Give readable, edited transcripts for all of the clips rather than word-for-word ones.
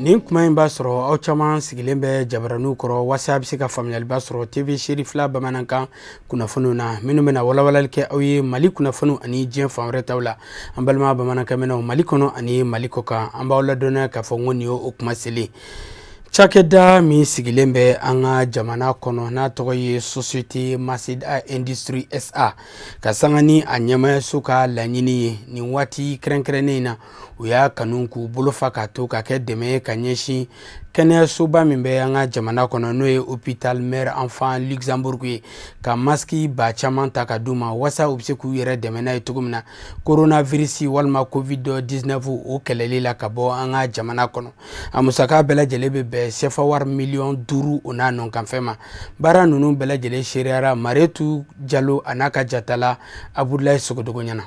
Nin kuma in b'a sɔrɔ aw caman sigilen bɛ jabaraniw kɔrɔ walasa a bɛ se ka faamuyaliba sɔrɔ TV Seri 2 bamanankan kunnafoniw na minnu bɛna walawalali kɛ aw ye Mali kunnafoniw ani diɲɛ fan wɛrɛ taw la. An balima bamanankanmɛnnaw Mali kɔnɔ ani Mali kɔkan, an b'aw ladɔnniya k'a fɔ n ko nin y'o kuma selen. Cakɛda min sigilen bɛ an ka jamana kɔnɔ n'a tɔgɔ ye Société Maseda Industrie SA ka sanga ni a ɲɛmaayaso ka laɲini ye nin waati kɛrɛnkɛrɛnnen in na, u y'a kanu k'u bolo fa k'a to ka kɛ dɛmɛ ye ka ɲɛsin kɛnɛyasoba min bɛ an ka jamana kɔnɔ n'o ye Hôpital Mère Enfant Luxembourg ye, ka masque ba caman ta ka d'u ma walasa u bɛ se k'u yɛrɛ dɛmɛ n'a ye cogo min na coronavirus walima Covid-19 o kɛlɛli la ka bɔ an ka jamana kɔnɔ. A musaka bɛɛ lajɛlen bɛ bɛn sefa wari 5 miliyɔn o n'a nɔkanfɛn ma. Baara ninnu bɛɛ lajɛlen seereyara Maretu Jalo a n'a ka jatala Abudulayi Sogodogo ɲɛna.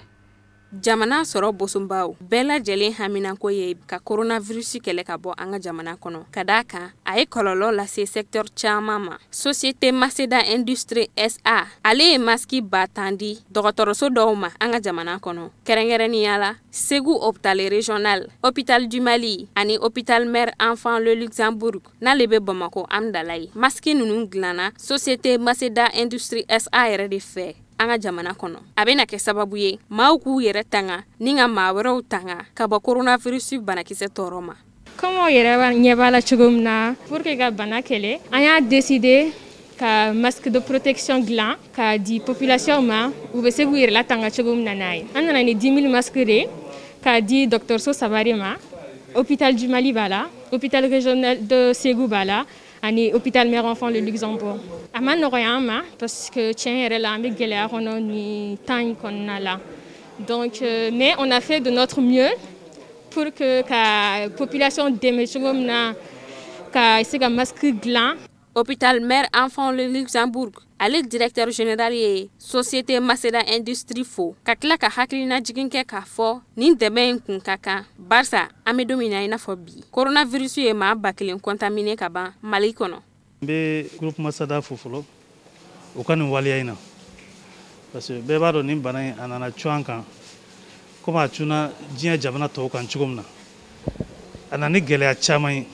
Jamana sɔrɔ bosonbaw bɛɛ lajɛlen haminako ye ka coronavirus kɛlɛ ka bɔ an ka jamana kɔnɔ, ka d'a kan a ye kɔlɔlɔ lase secteur caman ma. Société Maseda Industrie SA, ale ye masque 10 000 di dɔgɔtɔrɔso dɔw ma an ka jamana kɔnɔ, kɛrɛnkɛrɛnnenya la Segu Hôpital Régional, Hôpital du Mali ani Hôpital Mère Enfant le Luxembourg n'ale bɛ Bamako Amdalayi. Masque ninnu dilanna Société Maseda Industrie SA yɛrɛ de fɛ an ka jamana kɔnɔ. A bɛna kɛ sababu ye maaw k'u yɛrɛ tanga ni ka maa wɛrɛw tanga ka bɔ coronavirus banakisɛ tɔɔrɔ ma. Comme aw yɛrɛ ɲɛ b'a la cogo min na, pour que ka bana kɛlɛ, an y'a décider ka masque de protection dilan k'a di population ma, u bɛ se k'u yɛrɛ latanga cogo min na n'a ye. An nana ni 10 000 masques de k'a di dɔgɔtɔrɔso saba de ma: Hôpital du Mali b'a la, Hôpital régional de Ségou b'a la ani Hôpital Mère Enfant le Luxembourg. A ma nɔgɔya an ma parce que tiɲɛ yɛrɛ la, an bɛ gɛlɛya kɔnɔ nin temps in kɔnɔna la. Donc mais on a fait de notre mieux pour que ka population dɛmɛ cogo min na ka se ka masque dilan. Hôpital Mère Enfant le Luxembourg, ale directeur général ye Société Maseda Industrie fo ka tila ka hakilina jigin kɛ k'a fɔ nin dɛmɛ in kun ka kan, barisa an bɛ don min na i n'a fɔ bi, coronavirus ye maa 1000 contaminé ka ban Mali kɔnɔ. N bɛ groupe Masada fo fɔlɔ u ka nin waleya in na, parce que bɛɛ b'a dɔn nin bana in a nana cun an kan komi a cunna diɲɛ jamana tɔw kan cogo min na. A nana ni gɛlɛya caman ye.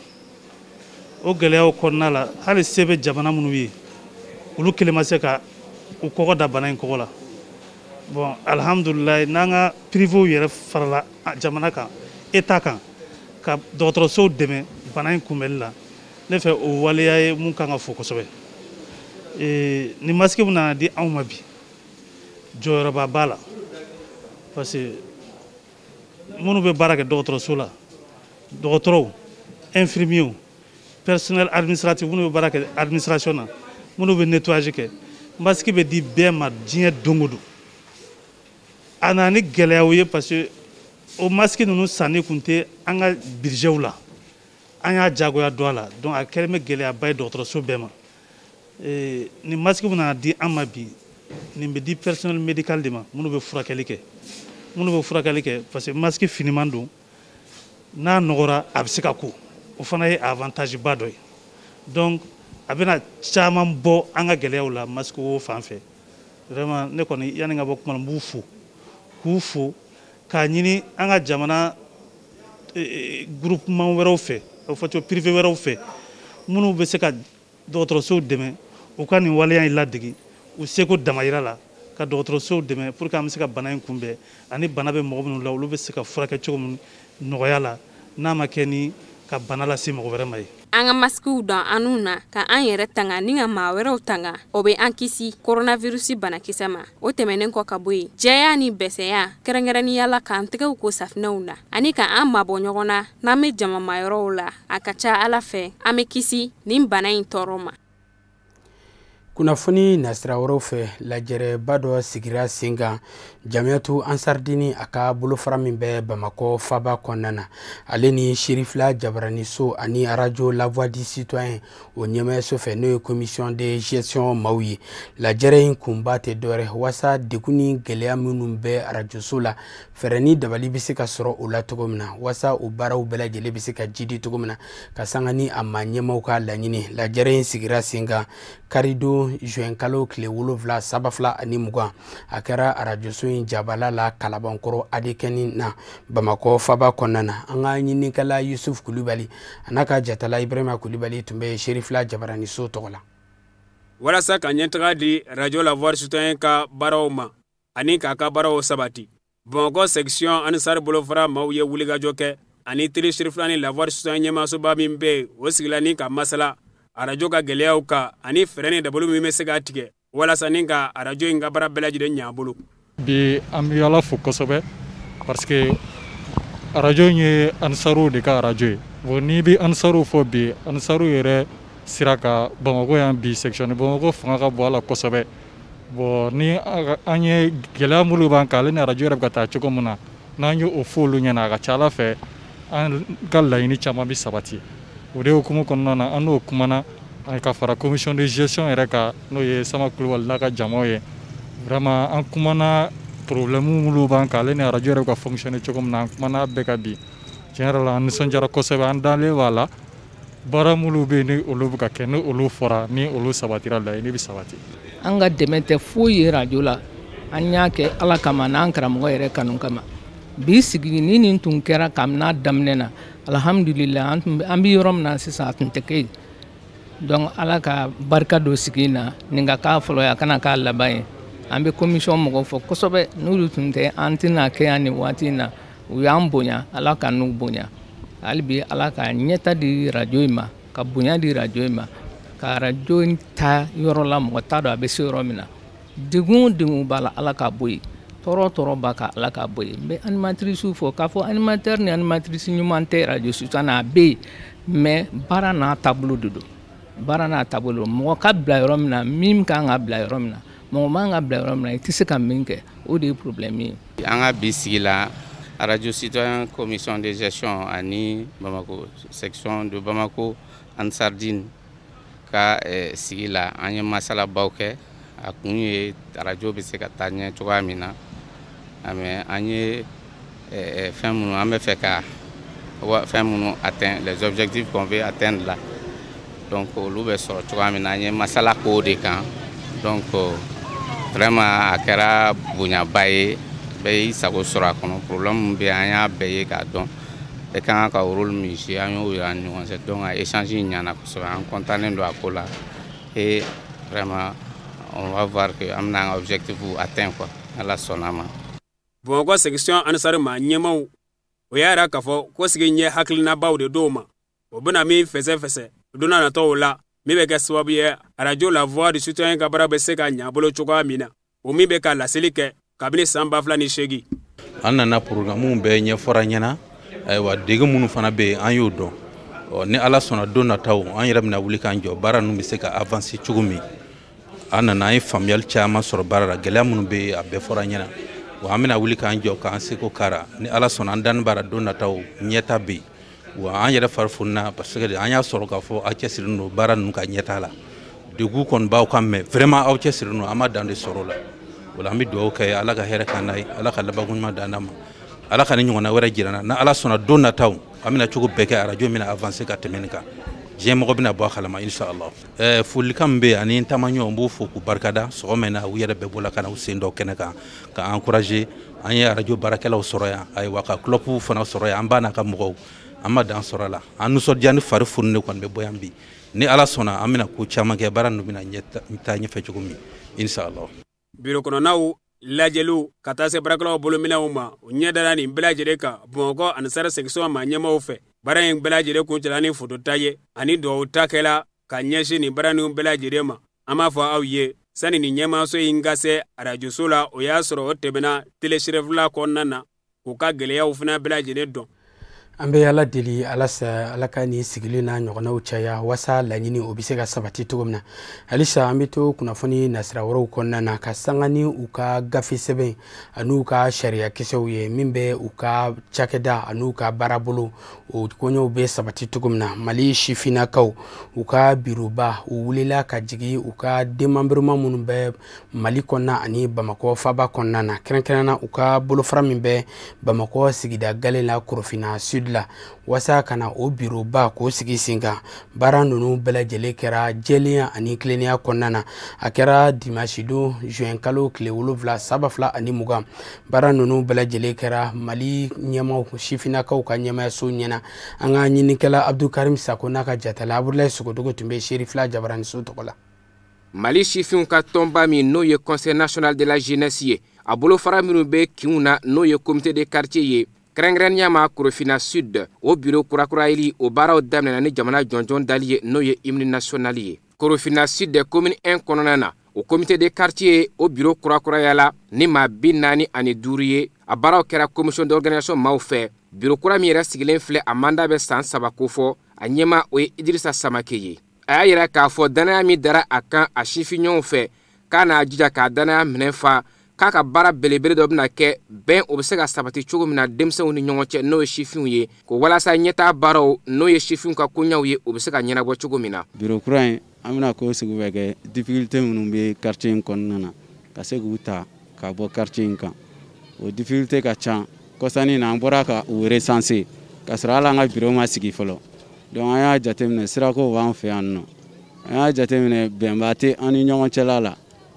O gɛlɛyaw kɔnɔna la, hali se bɛ jamana minnu ye, olu kelen ma se ka u kɔgɔ da bana in kɔgɔ la. Bon, alihamudulilayi, n'an ka privéw yɛrɛ farala jamana kan, état kan, ka dɔgɔtɔrɔsow dɛmɛ bana in kunbɛli la, ne fɛ o waleya ye mun kan ka fo kosɛbɛ. Ni masque min nana di anw ma bi, jɔyɔrɔba b'a la, parce que minnu bɛ baara kɛ dɔgɔtɔrɔso la, dɔgɔtɔrɔw, infirmiers, personnel administratif, minnu bɛ baara kɛ administration na, minnu bɛ nettoyage kɛ, masque bɛ di bɛɛ ma diɲɛ don o don. A nana ni gɛlɛyaw ye, parce que o masque ninnu sanni tun tɛ an ka budgetw la, an y'a jagoya don a la. Donc a kɛlen bɛ gɛlɛyaba ye dɔgɔtɔrɔso bɛɛ ma. Nin masque min nana di an ma bi, nin bɛ di personnel médical de ma, minnu bɛ furakɛli kɛ, minnu bɛ furakɛli kɛ, parce que masque finiman don, n'a nɔgɔra a bɛ se ka ko, o fana ye avantage ba dɔ ye. Donc a bɛna caman bɔ an ka gɛlɛyaw la masque ko fan fɛ. Vraiment, ne kɔni, yanni n ka bɔ kuma la, n b'u fo, k'u fo, k'a ɲini an ka jamana groupement wɛrɛw fɛ, a bɛ fɔ cogo, privé wɛrɛw fɛ, minnu bɛ se ka dɔgɔtɔrɔsow dɛmɛ, u ka nin waleya in ladege u seko damayira la ka dɔgɔtɔrɔsow dɛmɛ pour que an bɛ se ka bana in kunbɛn, ani bana bɛ mɔgɔ minnu la, olu bɛ se ka furakɛ cogo min nɔgɔya la, n'a ma kɛ ni ka bana lase mɔgɔ wɛrɛ ma ye. An ka masikiw don an nun na ka an yɛrɛ tanga ni ka maa wɛrɛw tanga, o bɛ an kisi coronavirus banakisɛ ma. O tɛmɛnen kɔ ka bɔ yen, jɛya ni bɛsɛya, kɛrɛnkɛrɛnnenya la k'an tɛgɛw ko safinɛw na ani ka an mabɔ ɲɔgɔn na n'an bɛ jamamayɔrɔw la, a ka ca Ala fɛ an bɛ kisi nin bana in tɔɔrɔ ma. Kunnafoni nasira wɛrɛw fɛ, lajɛrɛba dɔ sigira sen kan Jamiyatu Ansardini a ka bolofara min bɛ Bamakɔ faba kɔnɔna na, ale ni Serifila Jabaraniso ani Arajo La Voix du Citoyen o ɲɛmaayaso fɛ, n'o ye commission de gestion maaw ye. Lajɛrɛ in kunba tɛ dɔwɛrɛ waasa degun ni gɛlɛya minnu bɛ arajoso la, fɛɛrɛ ni dabali bɛ se ka sɔrɔ o la cogo min na, waasa o baaraw bɛɛ lajɛlen bɛ se ka jidi cogo min na, ka sanga ni a maa ɲɛmaaw ka laɲini. Lajɛrɛ in sigira sen kan karidon juin kalo tile 7 2020. A kɛra arajoso in jabala la Kalabankɔrɔ Adekɛni na Bamakɔ faba kɔnɔna na. An ka ɲininikɛla Yusuf Kulubali a n'a ka jatala Ibrahima Kulubali tun bɛ Serifila Jabaraniso tɔgɔ la. Walasa ka ɲɛtaga di Radio La Voix Citoyen ka baaraw ma ani k'a ka baaraw sabati, Bamakɔ section Ansar bolofara maaw ye wulikajɔ kɛ ani Télé Serifila ni La Voix Citoyen ɲɛmaasoba min bɛ yen, o sigila ni ka masala arajo ka gɛlɛyaw kan ani fɛɛrɛ ni dabali min bɛ se ka tigɛ walasa ni ka arajo in ka baara bɛɛ lajɛlen ɲɛ a bolo. Bi an bɛ Ala fo kosɛbɛ parce que arajo in ye Ansaruw de ka arajo ye. Bon, n'i bɛ Ansaruw fɔ bi, Ansaruw yɛrɛ sira ka Bamakɔ yan bi section Bamakɔ fanga ka bon a la kosɛbɛ. Bon, ni an ye gɛlɛya minnu b'an kan, ale ni arajo yɛrɛ bɛ ka taa cogo min na, n'an ye o fɔ olu ɲɛna, a ka ca Ala fɛ an ka laɲini caman bɛ sabati. O de hukumu kɔnɔna na, an n'o kumana ka fara commission de gestion yɛrɛ kan, n'o ye Sama Kulubali n'a ka jamaw ye. Vraiment, an kumana problème minnu b'an kan, ale ni arajo yɛrɛ bɛ ka fonctionner cogo min na, an kumana bɛɛ kan bi. Tiɲɛ yɛrɛ la, an nisɔndiyara kosɛbɛ, an dalen b'a la. Baara minnu bɛ yen ni olu bɛ ka kɛ, ni olu fɔra, ni olu sabatira, laɲini bɛ sabati. An ka dɛmɛ tɛ foyi ye arajo la, an y'a kɛ Ala kama n'an karamɔgɔ yɛrɛ kanu kama. Bi sigi ni nin tun kɛra kabini a daminɛ na, alhamdulillah, an bɛ yɔrɔ min na sisan, a tun tɛ kɛ yen. Donc Ala ka barika don sigi in na, nin ka k'a fɔlɔ ye, a kana k'a laban ye. An bɛ commission mɔgɔw fɔ kosɛbɛ, n'olu tun tɛ an tɛna kɛ yan nin waati in na. U y'an bonya, Ala ka n'u bonya. Hali bi Ala ka ɲɛta di arajo in ma, ka bonya di arajo in ma, ka arajo in ta yɔrɔ la mɔgɔ t'a dɔn a bɛ se yɔrɔ min na. Degun o degun b'a la, Ala k'a bɔ yen. Tɔɔrɔ tɔɔrɔ b'a kan, Ala k'a bɔ yen. N bɛ animatrice fɔ k'a fɔ animateur ni animatrice ɲuman tɛ radio sisan na, a bɛ yen, mais baara n'a taabolo de don. Baara n'a taabolo, mɔgɔ ka bila yɔrɔ min na, min kan ka bila yɔrɔ min na, mɔgɔ man ka bila yɔrɔ min na, i tɛ se ka min kɛ, o de ye problème ye. An ka bi sigi la, Radio Citoyen commission de gestion ani Bamako section de Bamako Ansardine ka sigi la, an ye masalabaw kɛ. A kun ye arajo bɛ se ka taa ɲɛ cogoya min na. An ye fɛn minnu an bɛ fɛ ka fɛn minnu atteindre, les objectifs qu'on veut atteindre là, donc olu bɛ sɔrɔ cogoya min na, an ye masala k'o de kan. Donc vraiment a kɛra bonyaba ye, bɛɛ y'i sago sɔrɔ a kɔnɔ. Problème min bɛ yen, an y'a bɛɛ ye k'a dɔn, bɛɛ kan ka rôle min jouer, an y'o yira an ni ɲɔgɔn cɛ. Donc a échange in ɲɛna kosɛbɛ, an content don a ko la et vraiment on va voir que an bɛna an ka objectif atteint quoi, Ala sɔnna a ma. Bamakɔ section Ansar maa ɲɛmaw o y'a yira k'a fɔ ko sigi ɲɛ hakilinabaw de d'o ma, o bɛna min fɛsɛfɛsɛ don n'a nataw la, min bɛ kɛ sababu ye arajo La Voix du Citoyen ka baara bɛ se ka ɲɛ a bolo cogoya min na, o min bɛ ka laseli kɛ kabini san 2008. An nana programme bɛɛ ɲɛfɔra ɲɛna, ayiwa dege minnu fana bɛ yen, an y'o dɔn. Ni Ala sɔnna don nataw, an yɛrɛ bɛna wuli k'an jɔ baara ninnu bɛ se ka avancer cogo min. An nana an ye faamuyali caman sɔrɔ baara la, gɛlɛya minnu bɛ yen a bɛɛ fɔra ɲɛna. Wa an bɛna wuli k'an jɔ k'an seko kara, ni Ala sɔnna an danni b'a la don nataw ɲɛta bɛ yen. Wa an yɛrɛ fari fonina parce que an y'a sɔrɔ k'a fɔ aw cɛsirilen don baara ninnu ka ɲɛta la. Degun kɔni b'aw kan, mais vraiment aw cɛsirilen don, an ma dan de sɔrɔ o la. O la an bɛ dugawu kɛ Ala ka hɛrɛ k'an n'a ye, Ala ka labanko ɲuman d'an ma, Ala ka ni ɲɔgɔnna wɛrɛ jira an na. Ni Ala sɔnna don nataw, an bɛna cogo bɛɛ kɛ arajo bɛna avancer ka tɛmɛ nin kan. Diɲɛ mɔgɔ bɛna bɔ a kalama inshallah. Folikan min bɛ yen ani n taamaɲɔgɔnw, n b'u fo k'u barikada. Sɔgɔma in na u yɛrɛ bɛɛ bɔra ka na u sen dɔ kɛnɛ kan ka encourager. An ye arajo baarakɛlaw sɔrɔ yan, ayiwa ka club fana sɔrɔ yan, an ba n'a ka mɔgɔw, an ma dan sɔrɔ a la. An nisɔndiya ni fari fununen kɔni bɛ bɔ yan bi. Ni Ala sɔnna an bɛna ko caman kɛ, baara ninnu bɛna taa ɲɛfɛ cogo min inshallah. Biro kɔnɔnaw lajɛliw ka taa se baarakɛlaw bolominɛw ma, u ɲɛ dara nin bɛɛ lajɛlen kan Bamakɔ Ansar section maa ɲɛmaaw fɛ. Baara in bɛɛ lajɛlen kuncɛla ni fotota ye ani duwawu ta kɛla ka ɲɛsin nin baara ninnu bɛɛ lajɛlen ma. An b'a fɔ aw ye sani nin ɲɛmaaso in ka se arajoso la, o y'a sɔrɔ o tɛmɛna Télé Serifila kɔnɔna na k'u ka gɛlɛyaw fana bɛɛ lajɛlen dɔn. An bɛ Ala deli alasa Ala ka nin sigili n'a ɲɔgɔnnaw caya waasa laɲini o bɛ se ka sabati cogo min na. Halisa an bɛ to kunnafoni nasira wɛrɛw kɔnɔna na ka sanga ni u ka gafe sɛbɛn an'u ka sariyakisɛw ye min bɛ u ka cakɛda an'u ka baarabolo o koɲɛw bɛ sabati cogo min na. Mali sifinnakaw u ka biroba u wulila ka jigin u ka démembrement minnu bɛ Mali kɔnɔna ani Bamakɔ faba kɔnɔna na, kɛrɛnkɛrɛnnenya u ka bolofara min bɛ Bamakɔ sigida gale la Korofina Sud la, waasa ka na o biroba k'o sigi sen kan. Baara ninnu bɛɛ lajɛlen kɛra jɛlenya ani tilennenya kɔnɔna na. A kɛra dimanche don juin kalo tile 7 2020. Baara ninnu bɛɛ lajɛlen kɛra Mali ɲɛmaaw sifinnakaw ka ɲɛmaayaso ɲɛna. An ka ɲininikɛla Abdulkarim Sako n'a ka jatala Abudulayi Sogodogo tun bɛ Serifila Jabaraniso tɔgɔ la. Mali sifinw ka tɔnba min n'o ye Conseil national de la jeunesse ye, a bolofara minnu bɛ kinw na n'o ye comité de quartier ye, kɛrɛnkɛrɛnnenya ma Korofina Sud, o biro kurakurayali o baaraw daminɛna ni jamana jɔnjɔn dali ye n'o ye hymne national ye. Korofina Sud commune 1 kɔnɔna na, o comité de quartier o biro kurakurayala ni maa 45 ye. A baaraw kɛra commission d'organisation maaw fɛ. Biro kura min yɛrɛ sigilen filɛ, a mandat bɛ san 3 kofɔ. A ɲɛma o ye Idirisa Samake ye. A y'a yira k'a fɔ danaya min dara a kan a sifinɲɔgɔnw fɛ, k'a n'a jija k'a danaya minɛ fa, k'a ka baara belebele dɔ bɛna kɛ bɛn o bɛ se ka sabati cogo min na denmisɛnw ni ɲɔgɔn cɛ n'o ye sifinw ye, ko walasa ɲɛtaa baaraw n'o ye sifinw ka koɲaw ye o bɛ se ka ɲɛnabɔ cogo min na. Biro kura in an bɛna ko sugu bɛɛ kɛ difficulté minnu bɛ quartier in kɔnɔna na ka se k'u ta ka bɔ quartier in kan. O difficulté ka ca. Kɔsannin na an bɔra ka u recenser ka sɔrɔ hali an ka biro ma sigi fɔlɔ. Donc an y'a jateminɛ sirako b'an fɛ yan nɔ, an y'a jateminɛ bɛnba tɛ an ni ɲɔgɔn cɛla la.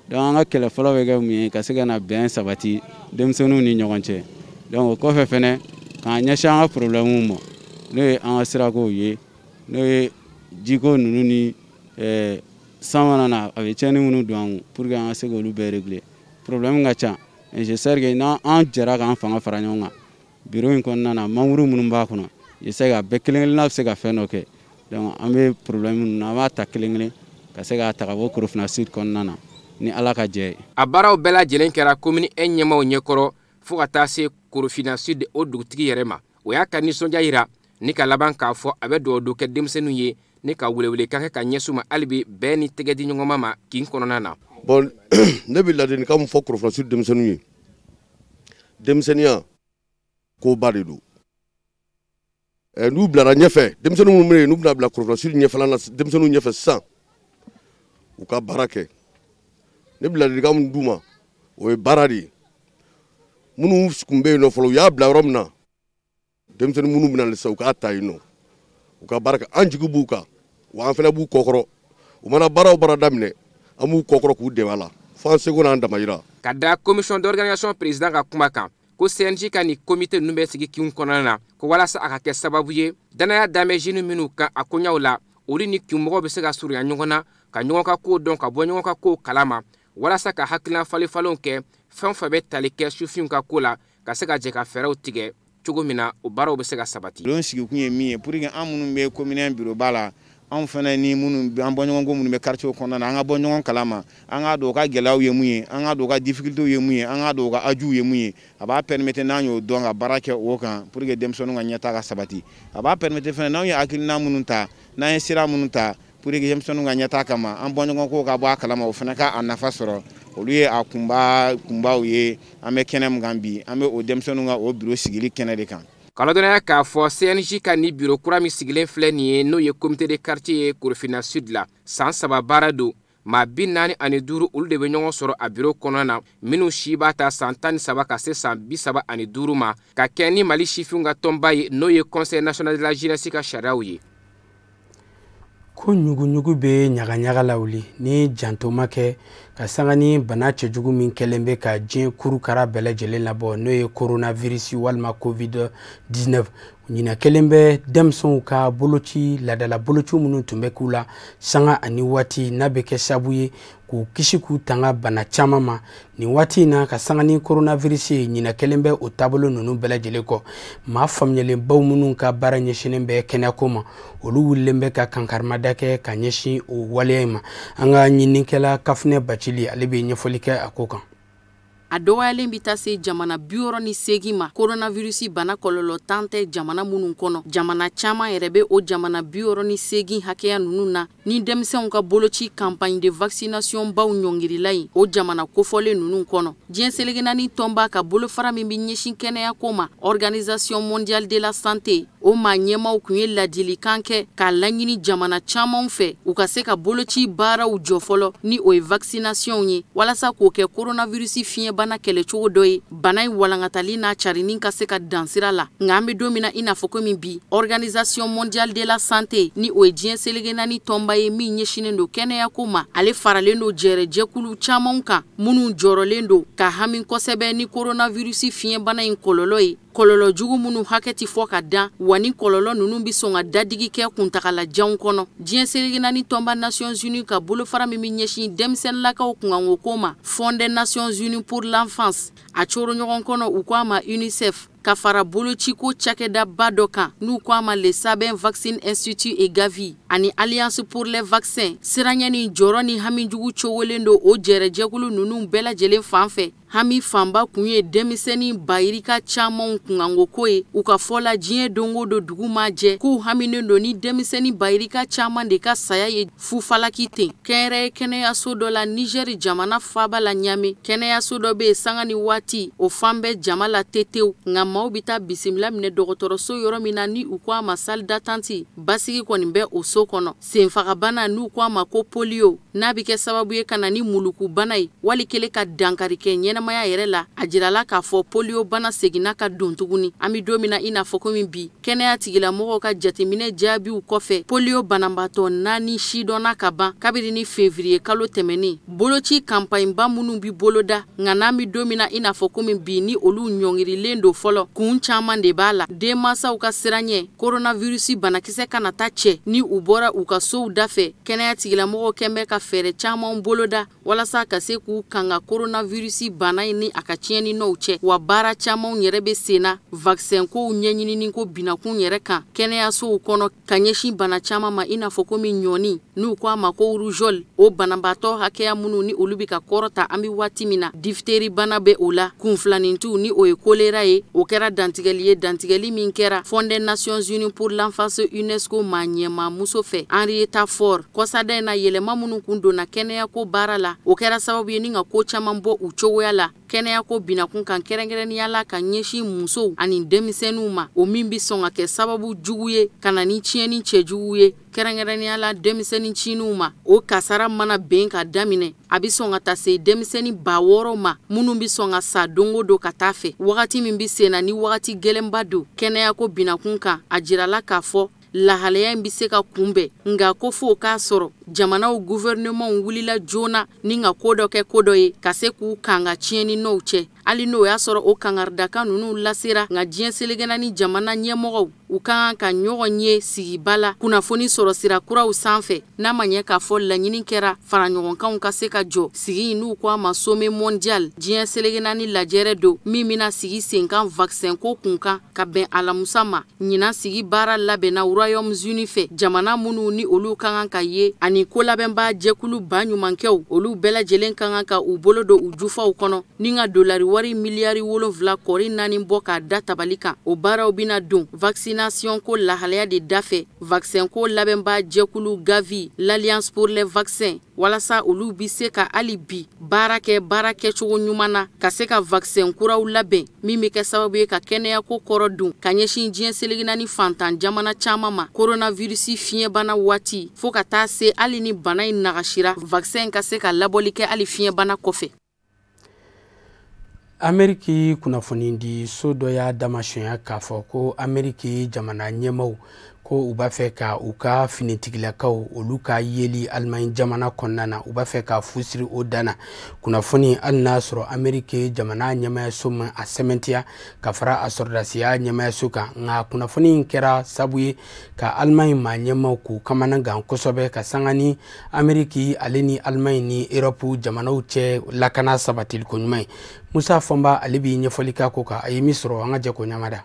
Donc an ka kɛlɛ fɔlɔ bɛ kɛ mun ye, ka se ka na bɛn sabati denmisɛnninw ni ɲɔgɔn cɛ. Donc o kɔfɛ fɛnɛ k'an ɲɛsin an ka problème ma, n'o ye an ka sirakow ye, n'o ye jiko ninnu ni san mana na a bɛ tiɲɛni minnu don an kun pour que an ka se k'olu bɛɛ régler. Problème ka ca, mais j'espère que n'an jɛra k'an fanga fara ɲɔgɔn kan bureau in kɔnɔna na, membre minnu b'a kɔnɔ, j'espère que a bɛɛ kelen kelenna bɛ se ka fɛn dɔ kɛ. Donc an bɛ problème ninnu an b'a ta kelen kelen ka se k'a ta ka bɔ Korofina Sud kɔnɔna na ni Ala ka jɛ ye. A baaraw bɛɛ lajɛlen kɛra commune 1 ɲɛmaaw ɲɛkɔrɔ fo ka taa se Korofina Sud o dugutigi yɛrɛ ma. O y'a ka nisɔndiya yira ni ka laban k'a fɔ a bɛ dugawu kɛ denmisɛnninw ye ni ka welewelekan kɛ ka ɲɛsin u ma hali bi bɛn ni tɛgɛ di ɲɔgɔnma ma kin kɔnɔna na. Bon, ne bɛ ladilikan min fɔ Korofina Sud denmisɛnninw ye, denmisɛnninya koba de don. N'u bilara ɲɛfɛ, denmisɛnnin minnu bɛ yen n'u bɛna bila Korofina Sud ɲɛfɛla la, denmisɛnninw ɲɛfɛ sisan, u ka baara kɛ. Ne bɛ ladilikan min d'u ma, o ye baara de ye. Minnu tun bɛ yen nɔ fɔlɔ, u y'a bila yɔrɔ min na, denmisɛnnin minnu bɛna sisan, u k'a ta yen nɔ, u ka baara kɛ. An jigi b'u kan, wa an fana b'u kɔkɔrɔ. U mana baara o baara daminɛ, an b'u kɔkɔrɔ k'u dɛmɛ a la fo an seko n'an damayira. Ka da commission d'organisation président ka kuma kan, ko CNJ ka nin comité ninnu bɛ sigi kinw kɔnɔna na, ko walasa a ka kɛ sababu ye danaya dan bɛ jeunes minnu kan a koɲaw la, olu ni kinmɔgɔw bɛ se ka surunya ɲɔgɔn na, ka ɲɔgɔn ka kow dɔn, ka bɔ ɲɔgɔn ka kow kalama, walasa ka hakilina falenfalenw kɛ fɛn o fɛn bɛ tali kɛ sifinw ka ko la, ka se ka jɛ ka fɛɛrɛw tigɛ cogo min na o baaraw bɛ se ka sabati. Bulon sigikun ye min ye pour que an minnu bɛ commune bureau la, anw fana ni minnu an bɔɲɔgɔnko minnu bɛ quartier kɔnɔna na, an ka bɔ ɲɔgɔn kalama, an k'a dɔn u ka gɛlɛyaw ye mun ye, an k'a dɔn u ka difficultés ye mun ye, an k'a dɔn u ka ajuw ye mun ye. A b'a permettre n'an y'o dɔn ka baara kɛ o kan pour que denmisɛnninw ka ɲɛtaa ka sabati. A b'a permettre fana n'anw ye hakilina minnu ta, n'an ye sira minnu ta pour que denmisɛnninw ka ɲɛtaa kama, an bɔɲɔgɔnko ka bɔ a kalama, o fana ka a nafa sɔrɔ. Olu ye a kunbaw ye. An bɛ kɛnɛ min kan bi, an bɛ o denmisɛnninw ka o bureau sigili kɛnɛ de kan. Ka ladɔnniya k'a fɔ CNJ ka nin bureau kura min sigilen filɛ nin ye, n'o ye comité de quartier ye Korofina Sud la, san 3 baara don. Maa 45 olu de bɛ ɲɔgɔn sɔrɔ a bureau kɔnɔna na, minnu si b'a ta san 13 ka se san 35 ma, ka kɛ ni Mali sifinw ka tɔnba ye n'o ye Conseil national de la jeunesse ka sariyaw ye. Ko ɲuguɲugu bɛ ɲagaɲaga lawuli ni janto ma kɛ ka sanga ni bana cɛjugu min kɛlen bɛ ka diɲɛ kurukara bɛɛ lajɛlen labɔ, n'o ye coronavirus walima COVID-19. Ɲinɛ kɛlen bɛ denmisɛnw ka boloci, laadala boloci minnu tun bɛ k'u la sanga ani waati, n'a bɛ kɛ sababu ye k'u kisi k'u tanga bana caman ma. Nin waati in na, ka sanga ni coronavirus ye, ɲinɛ kɛlen bɛ o taabolo ninnu bɛɛ lajɛlen kɔ. Maa faamuyalenbaw minnu ka baara ɲɛsinnen bɛ kɛnɛyako ma, olu wulilen bɛ ka kankarimada kɛ ka ɲɛsin o waleya in ma. An ka ɲininikɛla Kafunɛ Bacili, ale bɛ ɲɛfɔli kɛ a ko kan. A dɔgɔyalen bɛ taa se jamana 68 ma coronavirus bana kɔlɔlɔ tan tɛ jamana minnu kɔnɔ. Jamana caman yɛrɛ bɛ o jamana 68 hakɛya ninnu na ni denmisɛnw ka boloci campagne de vaccination baw ɲɔngirila yen o jamana kofɔlen ninnu kɔnɔ. Diɲɛ seleke naani tɔnba ka bolofara min bɛ ɲɛsin kɛnɛyako ma, Organisation mondiale de la santé, o maa ɲɛmaaw tun ye ladilikan kɛ k'a laɲini jamana caman fɛ u ka se ka boloci baaraw jɔ fɔlɔ ni o ye vaccination ye, walasa k'o kɛ coronavirus fiɲɛbana kɛlɛcogo dɔ ye, bana in walankatali n'a carinni ka se ka dan sira la. Nka an bɛ don min na i n'a fɔ komi bi, Organisation mondiale de la santé ni o ye diɲɛ seleke naani tɔnba ye min ɲɛsinnen don kɛnɛyako ma, ale faralen don jɛrɛjɛkulu caman kan minnu jɔrɔlen don ka hami kosɛbɛ ni coronavirus fiɲɛbana in kɔlɔlɔ ye, kɔlɔlɔ jugu minnu hakɛ tɛ fɔ ka dan, wa ni kɔlɔlɔ ninnu bɛ sɔn ka dadigi kɛ kuntagalajanw kɔnɔ. Diɲɛ seleke naani tɔnba Nations Unies ka bolofara min bɛ ɲɛsin denmisɛnninlakaw kunkanko ko ma, Fonds des Nations Unies pour l'enfance, a coro ɲɔgɔn kɔnɔ u ko a ma UNICEF, ka fara bolociko cakɛdaba dɔ kan n'u ko a ma le Sabin Vaccine Institute et Gavi ani Alliance pour les vaccins. Siranɲɛ ni jɔrɔ ni hamijugu cogolen don o jɛrɛjɛkulu ninnu bɛɛ lajɛlen fan fɛ. Hami fanba kun ye denmisɛnnin bayirika camanw kunkanko ko ye. U ka fɔ la, diɲɛ don o don dugu ma jɛ k'u haminen don ni denmisɛnnin bayirika caman de ka saya ye fufalaki ten. Kɛnyɛrɛye kɛnɛyaso dɔ la Nizɛri jamana faaba la Ɲame, kɛnɛyaso dɔ bɛ yen sanga ni waati o fan bɛɛ jama la tetew, nka maaw bɛ taa bisimila minɛ dɔgɔtɔrɔso yɔrɔ min na ni u ko a ma salle d'attente, basigi kɔni bɛ o so kɔnɔ. Senfagabana n'u ko a ma ko polio, n'a bɛ kɛ sababu ye ka na ni mulukubana ye wali kelen ka dankari kɛ ɲɛnamaya yɛrɛ la, a jirala k'a fɔ polio bana seginna ka don tuguni. An bɛ don min na i n'a fɔ komi bi, kɛnɛya tigilamɔgɔw ka jateminɛ jaabiw kɔfɛ, polio banabaatɔ 4 sidɔnna ka ban kabini ni février kalo tɛmɛnen. Boloci campagne ba minnu bi boloda, nka n'an bɛ don min na i n'a fɔ komi bi ni olu ɲɔngirilen don fɔlɔ, kun caman de b'a la. Denmansaw ka siranɲɛ coronavirus banakisɛ kana taa cɛ ni u bɔra u ka sow dafɛ, kɛnɛya tigilamɔgɔw kɛn bɛ ka fɛɛrɛ caman boloda walasa ka se k'u kanga coronavirus bana in ni a ka tiɲɛni nɔw cɛ. Wa baara camanw yɛrɛ bɛ sen na vaccin kow ɲɛɲinini ko binakun yɛrɛ kan kɛnɛyasow kɔnɔ ka ɲɛsin bana caman ma, i n'a fɔ komi ɲɔni n'u ko a ma ko rougeole, o banabaatɔ hakɛya minnu ni olu bɛ ka kɔrɔta an bɛ waati min na, diphtérie bana bɛ o la, kunfilanintu ni o ye choléra ye, o kɛra dantigɛli ye, dantigɛli min kɛra Fonds des Nations Unies pour l'enfance UNESCO maa ɲɛmaa muso fɛ Henrietta Fore. Kɔsada in na, yɛlɛma minnu kun donna kɛnɛyako baara la, o kɛra sababu ye ni ka ko caman bɔ u cogoya la kɛnɛyako binakun kan, kɛrɛnkɛrɛnnenya la ka ɲɛsin musow ani denmisɛnninw ma, o min bɛ sɔn ka kɛ sababu jugu ye ka na ni tiɲɛni cɛjugu ye kɛrɛnkɛrɛnnenya la denmisɛnnin cininw ma. O kasara mana bɛn ka daminɛ, a bɛ sɔn ka taa se denmisɛnnin 6000 ma minnu bɛ sɔn ka sa don o don ka taa fɛ. Wagati min bɛ sen na ni wagati gɛlɛnba don kɛnɛyako binakun kan, a jirala k'a fɔ lahalaya in bɛ se ka kunbɛn, nka ko f'o k'a sɔrɔ jamanaw gouvernement wulila joona ni ka ko dɔ kɛ ko dɔ ye ka se k'u kanga tiɲɛni nɔw cɛ. Hali n'o y'a sɔrɔ o kangaridakan ninnu lasera, nka diɲɛ seleke naani jamana ɲɛmɔgɔw u ka kan ka ɲɔgɔn ye sigiba la kunnafoni sɔrɔ sira kuraw sanfɛ, n'a ma ɲɛ k'a fɔ laɲini kɛra faraɲɔgɔnkanw ka se ka jɔ sigi in n'u ko a ma sommet mondial diɲɛ seleke naani lajɛrɛ don min bɛna sigi senkan vaccin ko kunkan ka bɛn alamusa ma. Ɲinan sigi baara labɛnna Royaume-Uni fɛ, jamana minnu ni olu ka kan ka ye ani kolabɛnba jɛkulu ba ɲumankɛw, olu bɛɛ lajɛlen ka kan ka u bolo don u jufaw kɔnɔ ni ka dolari wari miliyari 7.4 bɔ k'a da tabali kan. O baaraw bɛna don vaccination ko lahalaya de dafɛ, vaccin ko labɛnba jɛkulu Gavi, l'Alliance pour les vaccins, walasa olu bɛ se ka hali bi baara kɛ baara kɛcogo ɲuman na ka se ka vaccin kuraw labɛn min bɛ kɛ sababu ye ka kɛnɛyako kɔrɔ don ka ɲɛsin diɲɛ seleke naani fantan jamana caman ma coronavirus fiɲɛbana waati, fo ka taa se hali ni bana in nagasira, vaccin ka se ka labɔli kɛ hali fiɲɛbana kɔfɛ. Ameriki kunnafonidi so dɔ y'a damasiyɛnya k'a fɔ ko Ameriki jamana ɲɛmaaw ko u b'a fɛ ka u ka finitigilakaw olu ka yeli Alimaɲi jamana kɔnɔna na, u b'a fɛ ka fu siri o dan na. Kunnafoni hali n'a sɔrɔ Ameriki jamana ɲɛmaayaso ma a sɛmɛntiya ka fara a sɔrɔdasiya ɲɛmaayaso kan, nka kunnafoni in kɛra sabu ye ka Alimaɲi maa ɲɛmaaw k'u kamanagan kosɛbɛ ka sanga ni Ameriki ale ni Alimaɲi ni Erɔpu jamanaw cɛ lakana sabatiliko ɲuman ye. Musa Fɔnba ale bɛ ɲɛfɔli k'a ko kan, a ye min sɔrɔ an ka jɛ k'o ɲamada.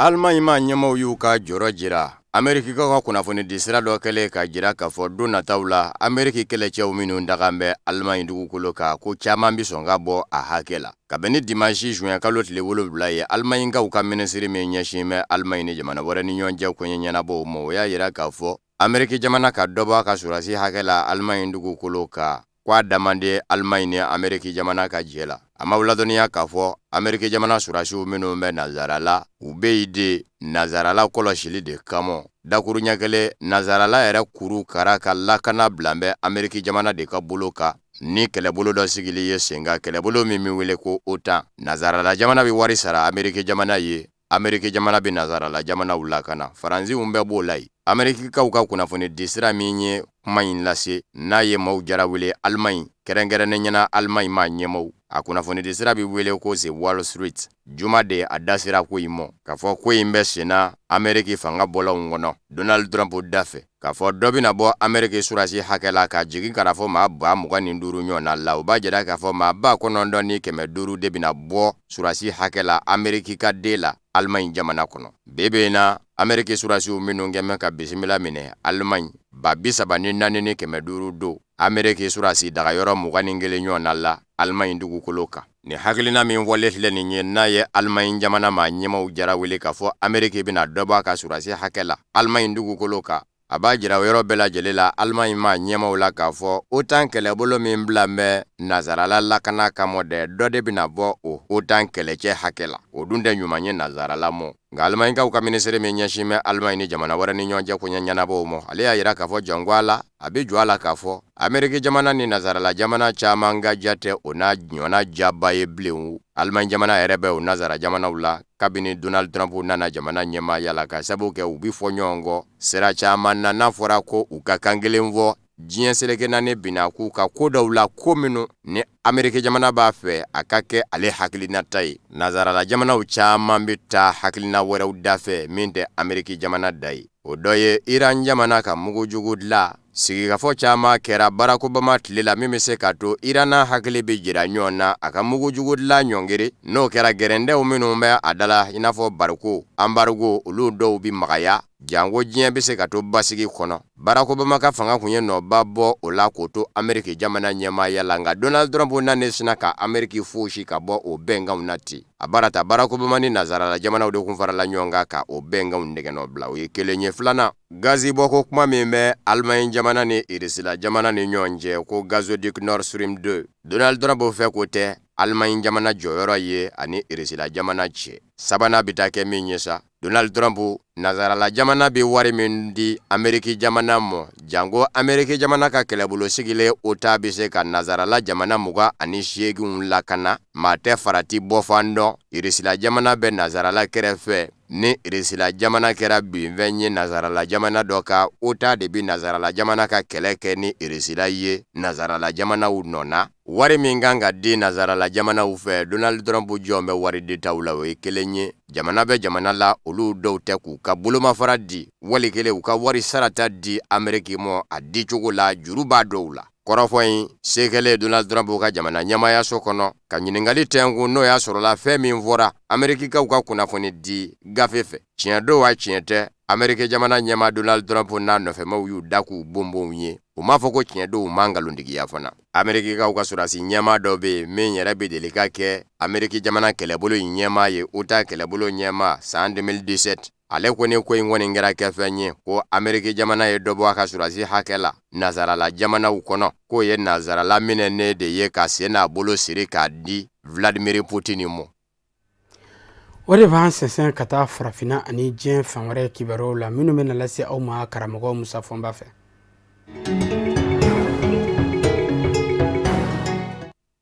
Allemagne maa ɲɛmaaw y'u ka jɔrɔ jira Amerikikaw ka kunnafoni di sira dɔ kɛlen ka jira k'a fɔ don nataw la Ameriki kɛlɛcɛw minnu dagan bɛ Allemagne dugukolo kan, ko caman bɛ sɔn ka bɔ a hakɛ la. Kabini dimanche juin kalo tile 7 ye, Allemagnekaw ka minisiri min ɲɛsin bɛ Allemagne ni jamana wɛrɛ ni ɲɔgɔn cɛ koɲɛ ɲɛnabɔw ma, o y'a jira k'a fɔ Ameriki jamana ka dɔ bɔ a ka sɔrɔdasi hakɛ la Allemagne dugukolo kan, k'a da man di Allemagne ni Ameriki jamana ka jɛ la. A m'aw ladɔnniya k'a fɔ Ameriki jamana sɔrɔdasiw minnu bɛ Nazarala, u bɛ yen de Nazarala kɔlɔsili de kama. Dakuruɲɛ kelen, Nazarala yɛrɛ kuru kara ka lakana bila bɛ Ameriki jamana de ka bolo kan ni kɛlɛbolo dɔ sigili ye sen kan, kɛlɛbolo min bɛ wele ko OTAN. Nazarala jamana bɛ wari sara Ameriki jamana ye, Ameriki jamana bɛ Nazarala jamanaw lakana, Faransiw bɛɛ b'o la yen. Amerikikaw ka kunnafoni di sira min ye kuma in lase, n'a ye maaw jarawele Allemagne, kɛrɛnkɛrɛnnen ɲɛna Allemagne maa ɲɛmaaw, a kunnafoni di sira bɛ wele ko The Wall Street. Juma de a da sera ko in mɔ, k'a fɔ ko in bɛ senna Ameriki fanga bɔlɔnw kɔnɔ Donald Trump da fɛ, k'a fɔ dɔ bɛna bɔ Ameriki sɔrɔdasi hakɛ la ka jigin ka na fɔ maa 25,000 ɲɔgɔn la. O b'a jira k'a fɔ maa 9,500 de bɛna bɔ sɔrɔdasi hakɛ la Ameriki ka den la Allemagne jamana kɔnɔ. Bi bi in na, Ameriki sɔrɔdasiw minnu kɛn bɛ ka bisimila minɛ Allemagne, 34,500 don Ameriki sɔrɔdasi dagayɔrɔ 21 ɲɔgɔn la Allemagne dugukolo kan. Nin hakilina min fɔlen filɛ nin ye, n'a ye Allemagne jamana maa ɲɛmaaw jarawele k'a fɔ Ameriki bɛna dɔ bɔ a ka sɔrɔdasi hakɛ la Allemagne dugukolo kan, a b'a jira o yɔrɔ bɛɛ lajɛlen la Allemagne maa ɲɛmaaw la k'a fɔ OTAN kɛlɛbolo min bila bɛ Nazarala lakana kama dɛ, dɔ de bɛna bɔ o OTAN kɛlɛcɛ hakɛ la. O dun tɛ ɲuman ye Nazarala mɔ. Nka Allemagnekaw ka minisiri min ɲɛsin bɛ Allemagne ni jamana wɛrɛ ni ɲɔgɔn cɛ koɲɛ ɲɛnabɔw ma, ale y'a jira k'a fɔ janko a la, a bɛ jɔ a la k'a fɔ Ameriki jamana ni Nazarala jamana caman ka ja tɛ o n'a ɲɔgɔnna jaba ye bilen. Allemagne jamana yɛrɛ bɛ o Nazara jamanaw la kabini Donald Trump nana jamana ɲɛmaaya la, ka sababu kɛ u bɛ fɔ ɲɔgɔn kɔ sira caman na, n'a fɔra ko u ka kan kelen fɔ diɲɛ seleke naani binna k'u ka ko dɔw la, ko minnu ni Ameriki jamana b'a fɛ a ka kɛ ale hakilinata ye. Nazarala jamanaw caman bɛ taa hakilina wɛrɛw da fɛ min tɛ Ameriki jamana da ye. O dɔ ye Iran jamana ka mugujugu dilan. Sigikafɔ caman kɛra Barack Obama tile la min bɛ se k'a to Iran n'a hakili bɛ jira ɲɔgɔn na a ka mugujugu dilan ɲɔngiri. N'o kɛra, gɛrɛndɛw minnu bɛ a da la i n'a fɔ bariko, embargo, olu dɔw bɛ magaya, janko diɲɛ bɛ se ka to basigi kɔnɔ. Barack Obama ka fanga kun ye nɔba bɔ o la k'o to Ameriki jamana ɲɛmaaya la, nka Donald Trump nana sina ka Ameriki fosi ka bɔ o bɛnkanw na ten. A baara ta Barack Obama ni Nazarala jamanaw de kun farala ɲɔgɔn kan ka o bɛnkanw nɛgɛnɔ bila. O ye kelen ye. Filanan, gazi bɔko kuma min bɛ Allemagne jamana ni Irisila jamana ni ɲɔgɔn cɛ, ko gazoduc Nord Stream 2, Donald Trump fɛ ko tɛ Allemagne jamana jɔyɔrɔ ye ani Irisila jamana cɛ. Sabanan bɛ taa kɛ min ye sa, Donald Trump, Nazarala jamana bɛ wari min di Ameriki jamana ma, janko Ameriki jamana ka kɛlɛbolo sigilen OTAN bɛ se ka Nazarala jamana 28 lakana, maa tɛ farati bɔfan dɔn. Irisila jamana bɛ Nazarala kɛrɛfɛ, ni Irisila jamana kɛra binfɛn ye Nazarala jamana dɔ kan, OTAN de bɛ Nazarala jamana ka kɛlɛ kɛ ni Irisila ye Nazarala jamanaw nɔ na. Wari min kan ka di Nazarala jamanaw fɛ, Donald Trump jɔn bɛ wari ditaw la, o ye kelen ye. Jamana bɛ jamana la, olu dɔw tɛ k'u ka bolomafara di, wali kelen u ka wari sarata di Ameriki ma a dicogo la, juru b'a dɔw la. Kɔrɔfɔ in se kɛlen Donald Trump ka jamana ɲɛmaayaso kɔnɔ ka ɲininkali tɛnkun, n'o y'a sɔrɔla fɛn min fɔra Amerikikaw ka kunnafoni di gafe fɛ, tiɲɛ don wa tiɲɛ tɛ, Ameriki jamana ɲɛmaa Donald Trump n'a nɔfɛmaw y'u da k'u bonbonw ye. U m'a fɔ ko tiɲɛ don, u ma nkalontigiya fana. Amerikikaw ka sɔrɔdasi ɲɛmaa dɔ bɛ yen min yɛrɛ bɛ deli ka kɛ Ameriki jamana kɛlɛbolo in ɲɛmaa ye, OTAN kɛlɛbolo ɲɛmaa san 2017. Ale ko ni ko in kɔni kɛra kɛfɛn ye, ko Ameriki jamana ye dɔ bɔ a ka sɔrɔdasi hakɛ la Nazarala jamanaw kɔnɔ, k'o ye Nazarala minɛnen de ye ka sen n'a bolo siri k'a di Vladimir Poutine ma. O de b'an sɛnsɛn ka taa farafinna ani diɲɛ fan wɛrɛ kibaruyaw la minnu bɛna lase aw ma karamɔgɔ Musa Fɔnba fɛ.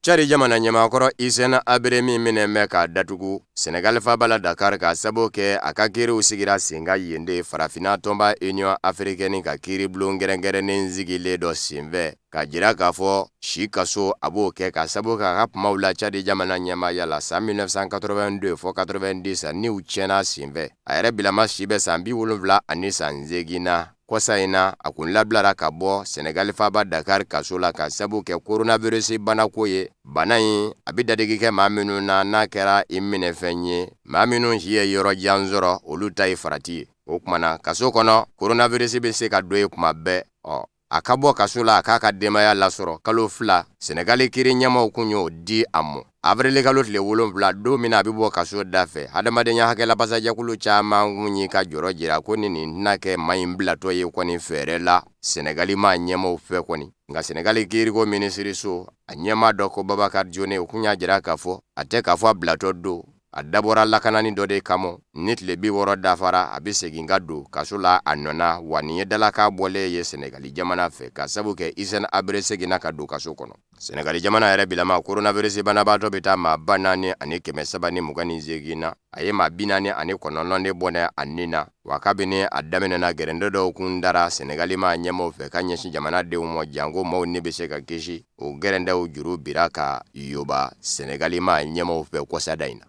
Tchad jamana ɲɛmaakɔrɔ Hissène Habré min minɛ bɛ k'a datugu Senegal faaba la Dakar ka sababu kɛ a ka kiiriw sigira sen kan yen de, farafinna tɔnba Union africaine ka kiiribulon kɛrɛnkɛrɛnnen sigilen dɔ senfɛ, k'a jira k'a fɔ si kaso a b'o kɛ ka sababu kɛ a ka kumaw la Tchad jamana ɲɛmaaya la san 1982 fɔ 90 niw tiɲɛna senfɛ. A yɛrɛ bilama si bɛ san 78 na. Kɔsa in na, a kun labilara ka bɔ Senegali faaba Dakar kaso la ka sabu kɛ coronavirus banako ye. Bana in a bɛ dadigi kɛ maa minnu na, n'a kɛra i minɛfɛn ye, maa minnu si ye yɔrɔ jan sɔrɔ, olu ta ye farati ye. O tuma na, kaso kɔnɔ, coronavirus bɛ se ka don yen kuma bɛɛ. Ɔ, a ka bɔ kaso la, a k'a ka denbaya lasɔrɔ kalo 2, Senegali kiiri ɲɛmaaw kun y'o di a ma. Avril kalo tile 7, don min na a bɛ bɔ kaso da fɛ, hadamadenya hakɛlabasajɛkulu caman kun y'i ka jɔrɔ jira ko ni nin tɛna kɛ maa in bilatɔ ye kɔni fɛɛrɛ la Senegali maa ɲɛmaaw fɛ kɔni. Nka Senegali kiiriko minisiriso a ɲɛmaa dɔ ko Babacar Dione, o kun y'a jira k'a fɔ a tɛ k'a fɔ a bilatɔ don, a dabɔra lakanani dɔ de kama. Ni tile 60 dafara, a bɛ segin ka don kaso la a nɔ na. Wa nin ye dalakan bɔlen ye Senegali jamana fɛ ka sabu kɛ Hissène Habré seginna ka don kaso kɔnɔ. Senegali jamana yɛrɛ bilama, coronavirus banabaatɔ bɛ taa maa 4328 na. A ye maa 49 de bɔnɛ a nin na. Wa kabini a daminɛna, gɛrɛndɛ dɔw kun dara Senegali maa ɲɛmaaw fɛ ka ɲɛsin jamanadenw ma, janko maaw ni bɛ se ka kisi. O gɛrɛndɛw juru bira ka yoba Senegali maa ɲɛmaaw fɛ kɔsada in na.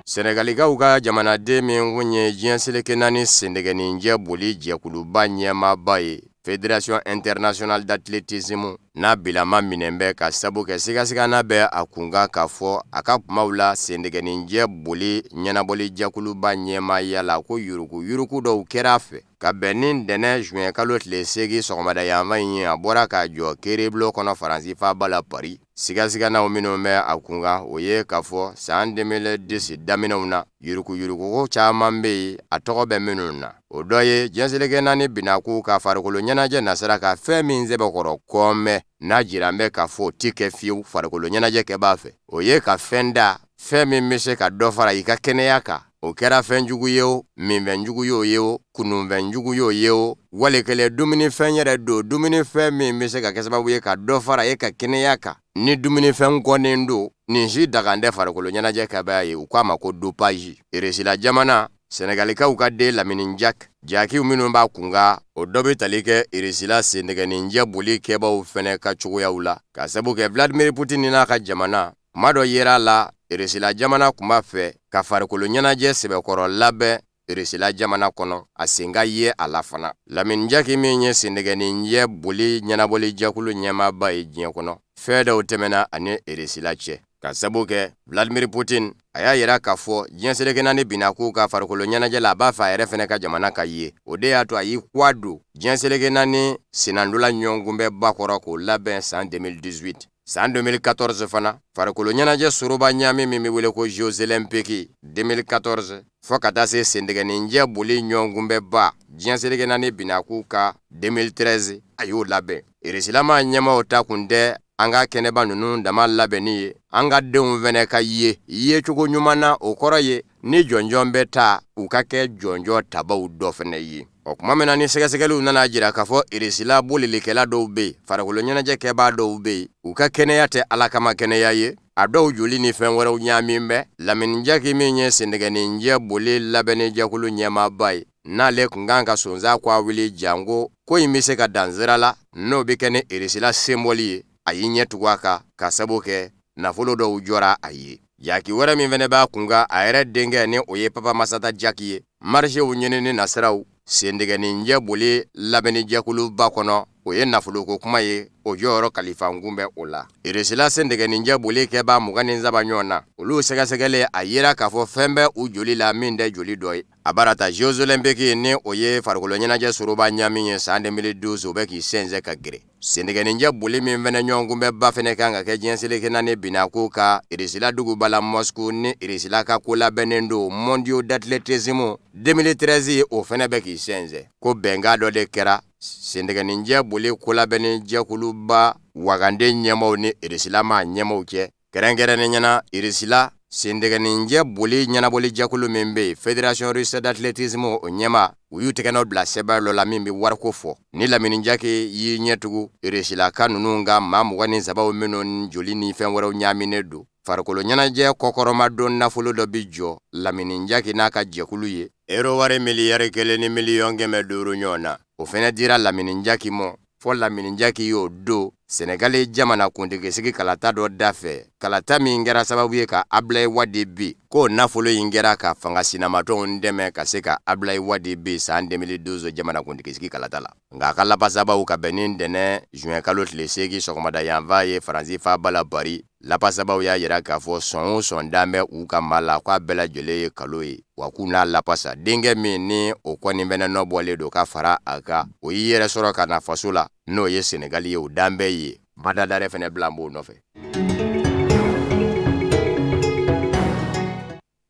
Senegalikaw ka jamanaden min kun ye diɲɛ seleke naani sendɛgɛninjɛ boli jɛkuluba ɲɛmaaba ye, Fédération internationale d'athlétisme, n'a bilama minɛn bɛ ka sabu kɛ sigasigana bɛ a kunkan k'a fɔ a ka kumaw la sendɛgɛninjɛ boli ɲɛnabɔli jɛkuluba ɲɛmaaya la, ko yuruku yuruku dɔw kɛra a fɛ. Ka bɛn ni ntɛnɛn juin kalo tile 8 sɔgɔmada yanfan in ye, a bɔra k'a jɔ kiiribulon kɔnɔ Faransi faaba la Paris. Sigasiganaw minnu bɛ a kunkan, o ye k'a fɔ san 2010 daminɛw na, yurukuyurukuko caman bɛ yen a tɔgɔ bɛ minnu na. O dɔ ye diɲɛ seleke naani binako ka farikolo ɲɛnajɛ nasira ka fɛn min sɛbɛkɔrɔ kɔnbɛn, n'a jiran bɛ k'a fɔ o ti kɛ fiyewu farikolo ɲɛnajɛ kɛbaa fɛ. O ye ka fɛn da, fɛn min bɛ se ka dɔ fara i ka kɛnɛya kan. O kɛra fɛn jugu ye o, minfɛn jugu y'o ye o, kununfɛn jugu y'o ye o, wali kelen dumunifɛn yɛrɛ don, dumunifɛn min bɛ se ka kɛ sababu ye ka dɔ fara e ka kɛnɛya kan. Ni dumunifɛn kɔnnen don, nin si dagan tɛ farikolo ɲɛnajɛ kɛbaa ye, u k'a ma ko dopage. Irisila jamana, Senegalikaw ka den Lamine Diack, jakiw minnu b'a kunkan, o dɔ bɛ tali kɛ Irisila sendɛgɛninjɛ boli kɛbaaw fɛnɛ ka cogoyaw la. Ka sabu kɛ Vladimir Poutine n'a ka jamana, kuma dɔ yera la, Irisila jamana kun b'a fɛ ka farikolo ɲɛnajɛ sɛbɛkɔrɔ labɛn Irisila jamana kɔnɔ, a sen ka ye a la fana. Lamine Diack min ye sendɛgɛninjɛ boli ɲɛnabɔli jɛkulu ɲɛmaaba ye diɲɛ kɔnɔ, fɛn dɔw tɛmɛna ani Irisila cɛ. Ka sabu kɛ Vladimir Poutine a y'a yira k'a fɔ diɲɛ seleke naani binna k'u ka farikolo ɲɛnajɛ la, a b'a fɛ a yɛrɛ fɛnɛ ka jamana ka ye. O de y'a to a y'i kɔ don diɲɛ seleke naani senandola ɲɔgɔnkunbɛnba kɔrɔ k'o labɛn san 2018. San 2014 fana, farikolo ɲɛnajɛ soroba ɲaami min bɛ wele ko Jeux Olympiques 2014 fo ka taa se sendɛgɛninjɛ boli ɲɔgɔnkunbɛnba diɲɛ seleke naani binna k'u ka 2013, a y'o labɛn. Irisilama ɲɛmaaw ta kun tɛ an ka kɛnɛba ninnu dama labɛnni ye, an ka denw fɛnɛ ka ye yecogo ɲuman na. O kɔrɔ ye ni jɔnjɔn bɛ ta, u ka kɛ jɔnjɔn tabaw dɔ fɛnɛ ye. O tuma min na ni sɛgɛsɛgɛliw nana jira k'a fɔ Irisila bolilikɛla dɔw bɛ yen, farikolo ɲɛnajɛkɛbaa dɔw bɛ yen, u ka kɛnɛya tɛ Ala kama kɛnɛya ye, a dɔw joli ni fɛn wɛrɛw ɲaamin bɛ. Lamine Diack min ye sendɛgɛninjɛ boli labɛnni jɛkulu ɲɛmaaba ye, n'ale kun kan ka sonsan k'a wuli janko ko in bɛ se ka dan sira la, n'o bɛ kɛ ni Irisila senbɔli ye, a y'i ɲɛ tugu a kan ka sabu kɛ nafolo dɔw jɔra a ye. Jaki wɛrɛ min fɛnɛ b'a kun kan, a yɛrɛ denkɛ ni o ye Papa Masata Jaki ye, marisew ɲinini nasiraw sendɛgɛninjɛ boli labɛnni jɛkuluba kɔnɔ, o ye nafoloko kuma ye, o jɔyɔrɔ kalifankun bɛ o la. Irisila sendɛgɛninjɛ boli kɛbaa 23 ɲɔgɔn na, olu sɛgɛsɛgɛlen a yera k'a fɔ fɛn bɛ u joli la min tɛ joli dɔ ye. A baara ta Jeux Olympiques ni o ye farikolo ɲɛnajɛ soroba ɲami ye san 2012, o bɛ k'i sɛnsɛn ka gere. Sendɛgɛninjɛ boli min fɛnɛ ɲɔgɔnkunbɛnba fɛnɛ kan ka kɛ diɲɛ seleke naani binna ko ka Irisila duguba la Moscou ni Irisila ka ko labɛnnen don Mondiaux d'athlétisme 2013, o fɛnɛ bɛ k'i sɛnsɛn. Ko bɛnkan dɔ de kɛra sendɛgɛninjɛ boli ko labɛnni jɛkuluba wagande ɲɛmaaw ni Irisila maa ɲɛmaaw cɛ. Kɛrɛnkɛrɛnnen ɲɛna, Irisila sendɛgɛninjɛ boli ɲɛnabɔli jɛkulu min bɛ yen, Fédération russe d'athlétisme, o ɲɛmaa, u y'u tɛgɛ nɔ bila sɛbɛn dɔ la min bɛ wariko fɔ. Ni Lamine Diack y'i ɲɛ tugu Irisilaka ninnu ka maa 23 minnu joli ni fɛn wɛrɛw ɲaaminen don, farikolo ɲɛnajɛ kɔkɔrɔmadon nafolo dɔ bɛ jɔ Lamine Diack n'a ka jɛkulu ye, ero wari miliyari 1 ni miliyɔn 500 ɲɔgɔn na. O fɛnɛ dira Lamine Diack ma. Fɔ Lamini Jaki y'o don Senegali jamana kuntigisigi kalata dɔ da fɛ, kalata min kɛra sababu ye ka Ablaye Wade bin, k'o nafolo in kɛra ka fanga sinamatɔnw dɛmɛ ka se ka Ablaye Wade bin san 2012 jamana kuntigisigi kalata la. Nka a ka lapasabaw ka bɛn ni ntɛnɛn juin kalo tile 8 sɔgɔmada yanfan ye Faransi faaba la Paris, lapasabaw y'a jira k'a fɔ sɔn o sɔn dan bɛ u ka maa la, k'a bɛɛ lajɛlen ye kalo ye, wa k'u n'a lapasa. Denkɛ min ni o kɔni fɛnɛ nɔ bɔlen don ka fara a kan, o y'i yɛrɛ sɔrɔ ka na faso la, n'o ye Senegali ye, o dan bɛ ye. Mandat d'arrêt fɛnɛ bila b'o nɔfɛ.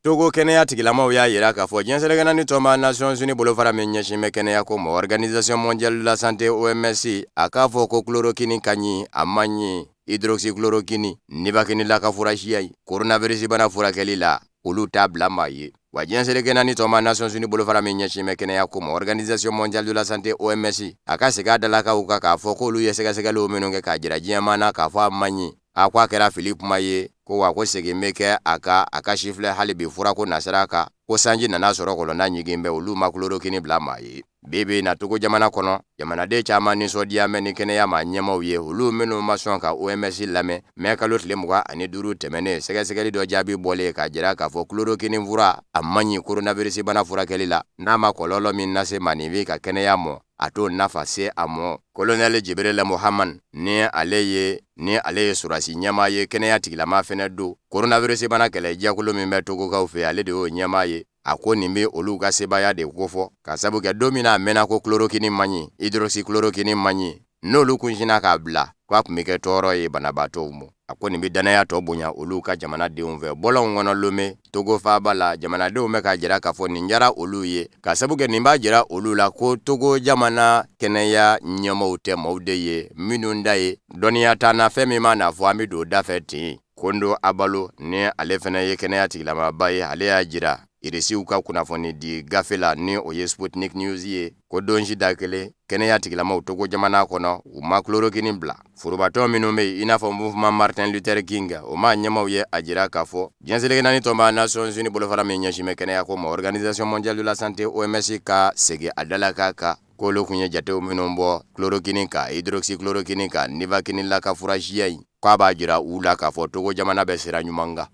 Togo kɛnɛya tigilamaw y'a jira k'a fɔ diɲɛ seleke naani tɔnba Nations Unies bolofara min ɲɛsin bɛ kɛnɛya ko ma, Organisation mondiale de la santé OMS, a k'a fɔ ko chloroquine ka ɲi, a man ɲi, hydroxychloroquine, Nivaquine la ka furasiya ye coronavirus bana furakɛli la, olu t'a bila maa ye. Wa diɲɛ seleke naani tɔnba Nations Unies bolofara min ɲɛsin bɛ kɛnɛya ko ma, Organisation mondiale de la santé OMS, a ka segin a dalakaw kan k'a fɔ k'olu ye sɛgɛsɛgɛliw minnu kɛ k'a jira diɲɛmaa na k'a fɔ a man ɲi, a ko a kɛra fili kuma ye, ko wa ko segin bɛ kɛ a kan, a ka sifilɛ hali bi furako nasira kan, ko sanji nana sɔrɔ kɔlɔnda ɲigin bɛ, olu ma chloroquine bila maa ye. Bi bi na Togo jamana kɔnɔ, jamanaden caman nisɔndiya bɛ ni kɛnɛya maa ɲɛmaaw ye, olu minnu ma sɔn ka OMS lamɛn. Mɛ kalo tile 25 tɛmɛnen, sɛgɛsɛgɛli dɔ jaabi bɔlen k'a jira k'a fɔ chloroquine fura a man ɲi coronavirus bana furakɛli la, n'a ma kɔlɔlɔ min lase maaninfin ka kɛnɛya mɔ, a t'o nafa se a mɔ. Colonel Jibril Mohaman, ni ale ye sɔrɔdasi ɲɛmaa ye, kɛnɛya tigilama fɛnɛ don, coronavirus bana kɛlɛ jɛkulu min bɛ Togokaw fɛ, ale de y'o ɲɛmaa ye. A ko nin bɛ olu ka sebaaya de kofɔ, ka sabu kɛ don min na a mɛnna ko chloroquine man ɲi, hydroxychloroquine man ɲi, n'olu kun sinna k'a bila, k'a tun bɛ kɛ tɔɔrɔ ye banabaatɔw ma. A ko nin bɛ danaya tɔ bonya olu ka jamanadenw fɛ. Bɔlɔnw kɔnɔ Lome, Togo faaba la, jamanadenw bɛ k'a jira k'a fɔ nin diyara olu ye, ka sabu kɛ nin b'a jira olu la ko Togo jamana kɛnɛya ɲɛmaaw tɛ maaw de ye minnu da ye dɔnniya t'an na, fɛn min ma n'a fɔ an bɛ don da fɛ ten. Kondo Abalo, ni ale fɛnɛ ye kɛnɛya tigilamaba ye, ale y'a jira Irisiw ka kunnafoni di gafe la, ni o ye Sputnik News ye, ko don si da kelen kɛnɛya tigilamaw Togo jamana kɔnɔ, u ma chloroquine bila. Forobatɔn minnu bɛ yen i n'a fɔ Mouvement Martin Luther King, o maa ɲɛmaaw ye a jira k'a fɔ diɲɛ seleke naani tɔnba Nations Unies bolofara min ɲɛsin bɛ kɛnɛya ko ma, Organisation mondiale de la santé OMS, ka segin a dalakan kan k'olu kun ye jatew minnu bɔ chloroquine kan, hydroxychloroquine kan, Nivaquine la ka furasiya in, k'a b'a jira u la k'a fɔ Togo jamana bɛ sira ɲuman kan.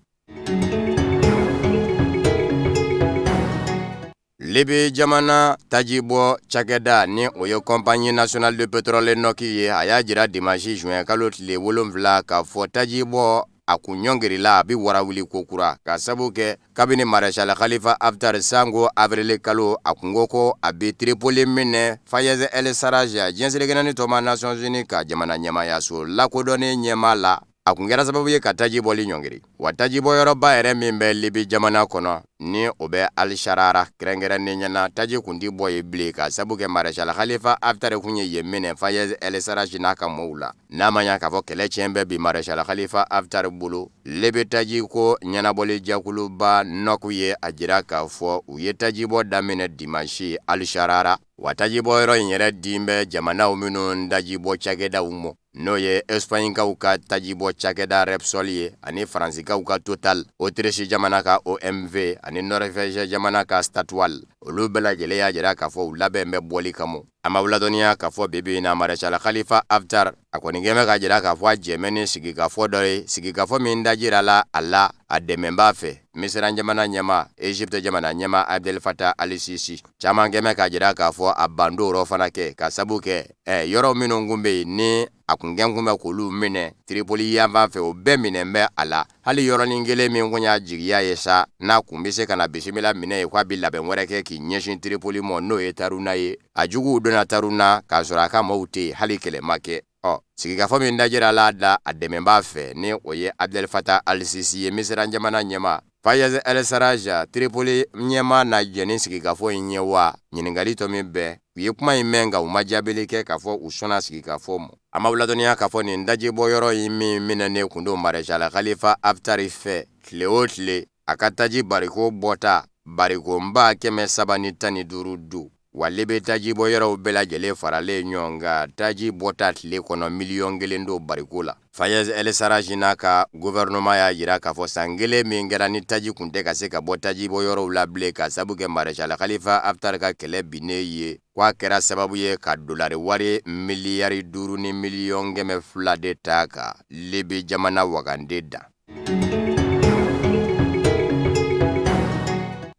Libi jamana tajibɔ cakɛda, ni o ye Compagnie nationale de pétrole NOC ye, a y'a jira dimanche juin kalo tile 7 k'a fɔ tajibɔ a kun ɲɔngirila, a bɛ warawuli ko kura, ka sabu kɛ kabini Maréchal Khalifa Haftar sango avril kalo a kun ko ko a bɛ Tripoli minɛ Fayez El Sarraj, diɲɛ seleke naani tɔnba Nations Unies ka jamana ɲɛmaayaso lakodɔnnen ɲɛmaa la, a kun kɛra sababu ye ka taji bɔli ɲɔngiri. Wa tajibɔyɔrɔba yɛrɛ min bɛ Libi jamana kɔnɔ, ni o bɛ Al-Sharara kɛrɛnkɛrɛnnen ɲɛna, taji kun ti bɔ yen bilen, ka sabu kɛ Maréchal Khalifa Haftar kun ye yen minɛ Fayez El Sarraj n'a ka mɔɔw la. N'a ma ɲa k'a fɔ kɛlɛ tiɲɛ bɛ bi Maréchal Khalifa Haftar bolo, Libi taji ko ɲɛnabɔli jɛkuluba NOC ye a jira k'a fɔ u ye tajibɔ daminɛ dimanche Al-Sharara. Wa tajibɔyɔrɔ in yɛrɛ din bɛ jamanaw minnu tajibɔ cakɛdaw mɔ, n'o ye Espagnekaw ka tajibɔ cakɛda Repsol ye, ani Faransikaw ka Total, Autriche jamana ka OMV, ani Norvège jamana ka Statoil. Olu bɛɛ lajɛlen y'a jira k'a fɔ u labɛn bɛ bɔli kama. A ma ladɔnniya k'a fɔ bi bi in na Maréchal Khalifa Haftar a kɔni kɛn bɛ k'a jira k'a fɔ a jɛmɛ ni sigikafɔ dɔ ye, sigikafɔ min dajirala a la a dɛmɛbaa fɛ, Misira jamana ɲɛmaa, Egypte jamana ɲɛmaa Abdel Fattah al-Sisi. Caman kɛn bɛ k'a jira k'a fɔ a bando yɔrɔ fana kɛ, ka sabu kɛ yɔrɔ minnu kun bɛ yen ni a kun kɛn kun bɛ k'olu minɛ Tripoli yanfan fɛ, o bɛɛ minɛ bɛ a la. Hali yɔrɔnin kelen min kun y'a jigiya ye sa, n'a kun bɛ se ka na bisimila minɛ ye k'a bɛ labɛn wɛrɛ kɛ k'i ɲɛsin Tripoli ma, n'o ye Taruna ye. A juguw donna Taruna k'a sɔrɔ a ka maaw tɛ yen, hali kɛlɛ ma kɛ. Ɔ sigikafɔ min dajira la da a dɛmɛbaa fɛ, ni o ye Abdel Fattah al-Sisi ye, Misira jamana ɲɛmaa. Fayez El Sarraj, Tripoli ɲɛmaa na jɛn ni sigikafɔ in ye wa? Ɲininkali tɔ min bɛɛ, u ye kuma in mɛn nka u ma jaabili kɛ k'a fɔ u sɔnna sigikafɔ ma. A ma ladɔnniya k'a fɔ nin dajibɔyɔrɔ in min minɛnen kun don Maréchal Khalifa Haftar fɛ, tile o tile a ka taji bariko bɔta barikonba 315 don. Wa Libi tajibɔyɔrɔw bɛɛ lajɛlen faralen ɲɔgɔn kan, taji bɔta tile kɔnɔ 1 miliyɔn don bariko la. Fayez El Sarraj n'a ka gouvernement y'a jira k'a fɔ san kelen min kɛra ni taji kun tɛ ka se ka bɔ tajibɔyɔrɔw la bilen ka sabu kɛ Maréchal Khalifa Haftar ka kɛlɛ binnen ye, k'a kɛra sababu ye ka dolari wari 5 miliyɔn 200 de ta ka Libi jamana wagande dan.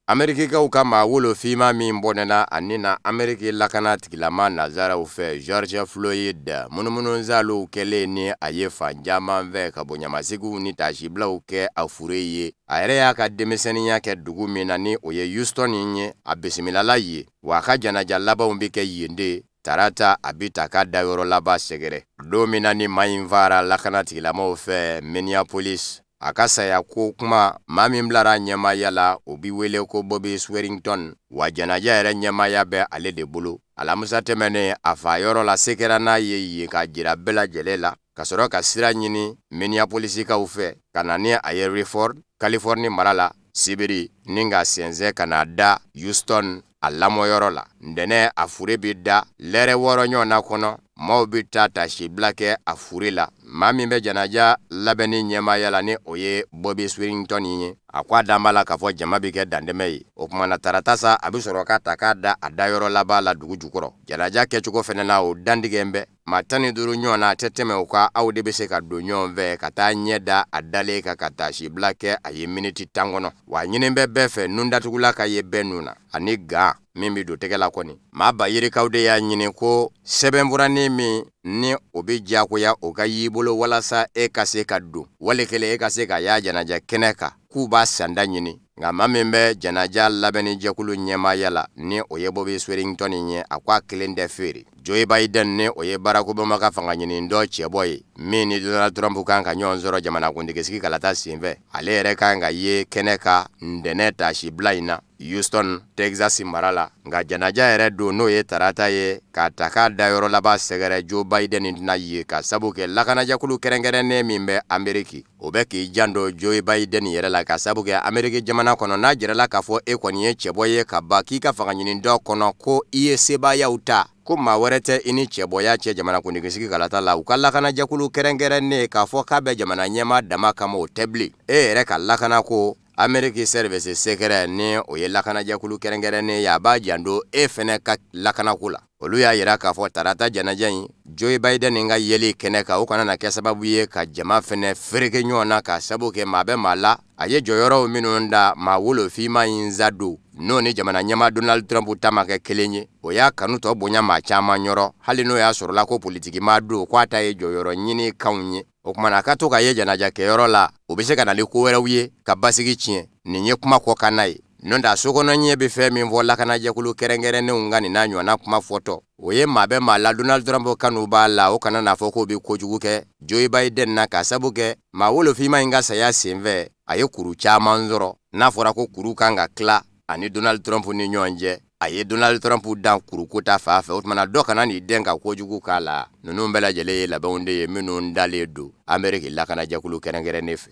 Amerikikaw ka maa wolofinma min bɔnɛna a ni na Ameriki lakana tigilama nazaraw fɛ George Floyd, munumununzaliw kɛlen ni a ye fan caman fɛ ka bonyamasigiw ni tasibilaw kɛ a fure ye. A yɛrɛ y'a ka denmisɛnninya kɛ dugu min na ni o ye Houston ye, a bisimilala yen, wa a ka janaja labanw bɛ kɛ yen de. Tarata a bɛ ta k'a dayɔrɔ laban sɛgɛrɛ. Don min na ni maa in fara lakana tigilamaw fɛ Minneapolis, a ka saya ko kuma maa min bilara ɲɛmaaya la, o bi wele ko Bobby Swearington, wa janaja yɛrɛ ɲɛmaaya bɛ ale de bolo. Alamisa tɛmɛnen a fa yɔrɔ la, se kɛra n'a ye yen k'a jira bɛɛ lajɛlen la, ka sɔrɔ ka sira ɲini Minneapolisikaw fɛ ka na ni a ye Redford, Californie mara la sibiri, ni ka sɛnsɛn ka na da Houston a lamɔyɔrɔ la. Ntɛnɛn a fure bɛ da lɛrɛ 6 ɲɔgɔn na kɔnɔ, maaw bɛ taa tasibila kɛ a fure la. Maa min bɛ janaja labɛnni ɲɛmaaya la ni o ye Bobby Swearington ye, a ko a dan b'a la k'a fɔ jama bɛ kɛ dantɛmɛ ye. O tuma na tarata sa, a bɛ sɔrɔ ka ta k'a da a dayɔrɔ laban la dugu jukɔrɔ. Janaja kɛcogo fɛnɛ na, o dantigɛ bɛ maa 15 ɲɔgɔn na, a tɛ tɛmɛ o kan. Aw de bɛ se ka don ɲɔgɔn fɛ ka taa ɲɛ da a dalen kan ka tasibila kɛ a ye miniti 10 kɔnɔ. Wa ɲini bɛ bɛɛ fɛ nun datugula ka ye bɛɛ nun na, ani gan min bɛ don tɛgɛ la kɔni. Maa ba yirikaw de y'a ɲini ko sɛbɛnfuranin min ni o bɛ diyagoya o ka y'i bolo walasa e ka se ka don, wali kelen e ka se ka y'a janaja kɛnɛ kan, k'u b'a sanda ɲini. Nka maa min bɛ janaja labɛnni jɛkulu ɲɛmaaya la ni o ye Bobby Swearington ye, a ko a kelen tɛ feere. Joe Biden ni o ye Barack Obama ka fanga ɲini dɔ cɛbɔ ye, min ni Donald Trump kan ka ɲɔgɔn sɔrɔ jamanakuntigi kalata senfɛ, ale yɛrɛ kan ka ye kɛnɛ kan ntɛnɛn tasibila in na Houston, Texas mara la. Nka janaja yɛrɛ don, n'o ye tarata ye, k'a ta k'a da yɔrɔ laban sɛgɛrɛ, Joe Biden tɛna ye ka sabu kɛ lakanajɛkulu kɛrɛnkɛrɛnnen min bɛ Ameriki, o bɛ k'i janto Joe Biden yɛrɛ la, ka sabu kɛ Ameriki jamana kɔnɔ, n'a jirala k'a fɔ e kɔni ye cɛbɔ ye ka ban k'i ka fanga ɲini dɔ kɔnɔ, ko i ye sebaayaw ta, ko maa wɛrɛ tɛ i ni cɛbɔya cɛ jamanakuntigisigi kalata la, u ka lakanajɛkulu kɛrɛnkɛrɛnnen k'a fɔ k'a bɛ jamana ɲɛmaa dama kama, o tɛ bilen. E yɛrɛ ka lakana ko Ameriki service secret ni o ye lakanajɛkulu kɛrɛnkɛrɛnnen ye, a b'a janto e fɛnɛ ka lakanako la. Olu y'a yira k'a fɔ tarata janaja in, Joe Biden ka yeli kɛnɛ kan, o kana na kɛ sababu ye ka jama fɛnɛ fereke ɲɔgɔn na, ka sabu kɛ maa bɛ maa la a ye jɔyɔrɔw minnu da maa wolofinma in za don, n'o ni jamana ɲɛmaa Donald Trump ta ma kɛ kelen ye, o y'a kanu tɔ bonya maa caman yɔrɔ, hali n'o y'a sɔrɔla ko politiki maa don, k'a ta ye jɔyɔrɔ ɲini kanw ye. O kumana a ka to ka ye janaja kɛyɔrɔ la, o bɛ se ka na ni ko wɛrɛw ye ka basigi tiɲɛ. Nin ye kuma kɔkanna ye. N'o tɛ a sokɔnɔ ɲɛ bɛ fɛn min fɔ lakanajɛkulu kɛrɛnkɛrɛnnenw ka nin n'a ɲɔgɔnna kuma fɔtɔ, o ye maa bɛ maa la Donald Trump kanu b'a la, o kana n'a fɔ k'o bɛ kojugu kɛ Joe Biden na, ka sabu kɛ maa wolofinma in ka saya senfɛ, a ye kuru caman sɔrɔ. N'a fɔra ko kuru kan ka tila ani Donald Trump ni ɲɔgɔn cɛ, a ye Donald Trump dan kuruko ta fan fɛ. O tuma na dɔ kana n'i den ka kojugu k'a la. Ninnu bɛɛ lajɛlen ye labɛnw de ye minnu dalen don Ameriki lakanajɛkulu kɛrɛnkɛrɛnnen fɛ.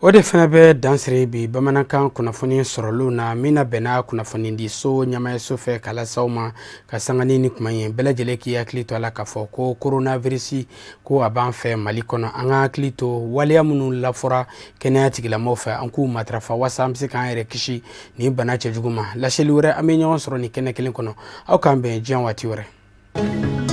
O de fana bɛ dansiri bi bamanankan kunnafoni sɔrɔliw na, min na bɛnna kunnafonidiso ɲɛmaayaso fɛ k'a lase ma ka sanga ni kuma ye. Bɛɛ lajɛlen k'i hakili to a la k'a fɔ ko coronavirus ko a b'an fɛ Mali kɔnɔ. An ka hakili to waleya minnu lafɔra kɛnɛya tigilamɔgɔw fɛ, an k'u matarafa walasa an bɛ se k'an yɛrɛ kisi nin bana cɛjugu ma. Laseli wɛrɛ, an bɛ ɲɔgɔn sɔrɔ nin kɛnɛ kelen kɔnɔ. Aw k'an bɛn diɲɛ waati wɛrɛ.